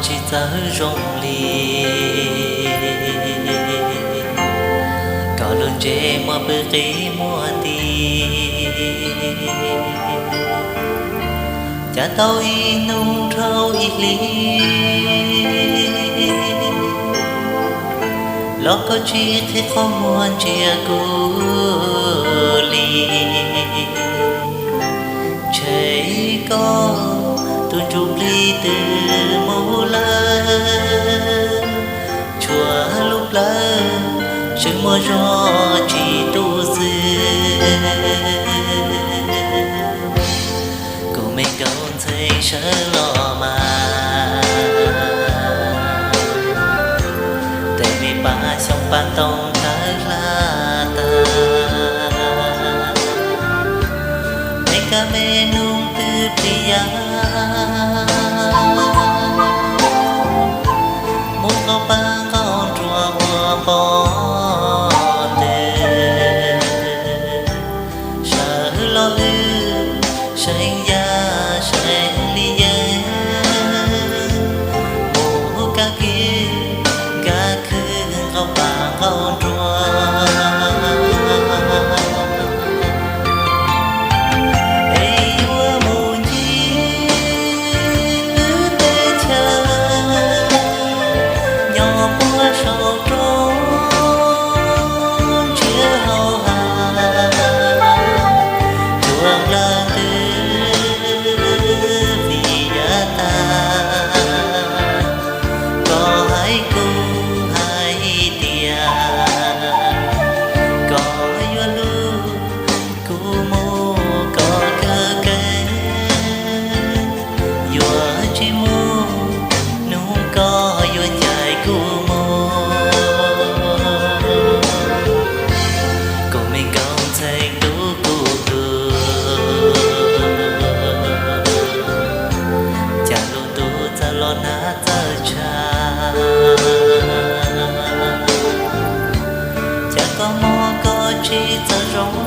tsis txawj zoo li, kom lub ntsej muag pw qis muag ti, cas tau ib hnub dhau ib hlis los koj tsis qhib qhov muag ntsia kuv li. Ntshe koj tus ntsuj plig twb mus lawm, tshuav lub plawv tseem muaj zog tsis tu xwb. Kuv me nkauj ntxhais sawv los mas, tej me pab xyoob pab ntoo tawg hla tag, me kab me noog twb plig ya, mus qhov pab nqaus nruas ua pov ntws. Sawv los wb seev ya seev li yeeb, mus kab kiv kab khw nqaus pab nqaus nruas, es yuav mus ncig wb teb chaws nyob puag saum roob tsiab hauv hav, cuag nplawg twb vim yav tag. Koj hais kuv hais tias koj yuav hlub kuv mus kom kawg kev, yuav tsis mus hnub koj yuav ncaim kuv mus. Kuv me nkauj ntxhais ntuj kuv hlub, cas lub ntuj txawv los nag txawv tshav, cas koj mob koj tsis txawj zoo,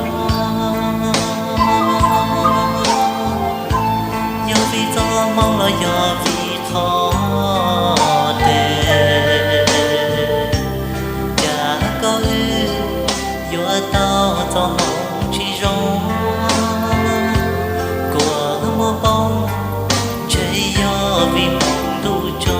yog vim txoj hmoo los yog vim qhov twg, cas koj wb yuav tau txoj hmoo tsis zoo, kua muag poob, ntshe yog vim hmoo ntuj tso.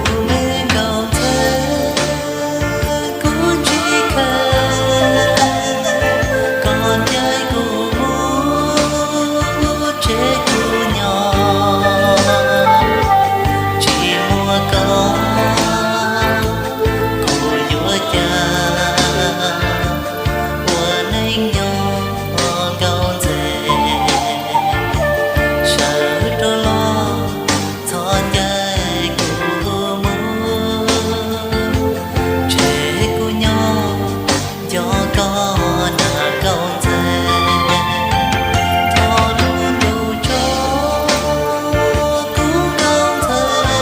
Kuv me nkauj ntxhais, kuv tsis kheev koj caij kuv mus tsev kuv nyob, tsis muaj koj kuv yuav cas ua neej nyob nkauj ntxhais, sawv rov los txhob caij kuv mus, tseg kuv nyob nco koj na nkauj ntxhais. Thov lub ntuj tso kuv nkauj ntxhais,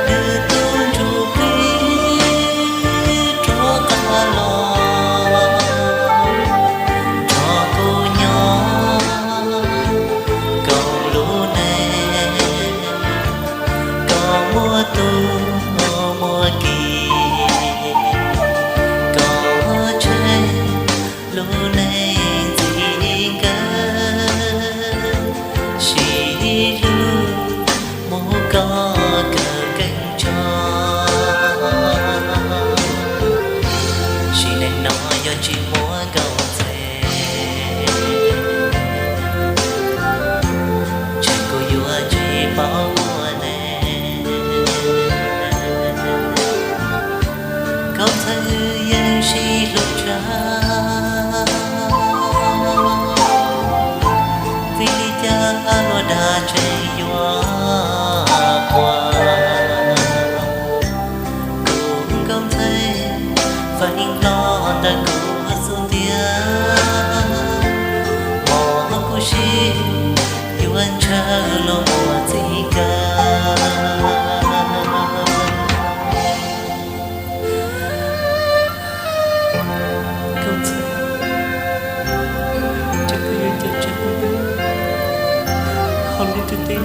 nws tus ntsuj plig rov qab los, nrog kuv nyob koom lub neej, kom muaj tus muaj ki, kom tseg lub neej txij nkawm, sib hlub mus kom kawg keeb tso. Sim neej no yog tsis muaj nkauj ntxhais, Koj twb teb,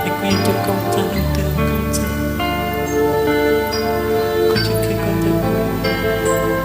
es kuv yeej tus koob txog leej twg koob txog, koj tseem qhia koj tus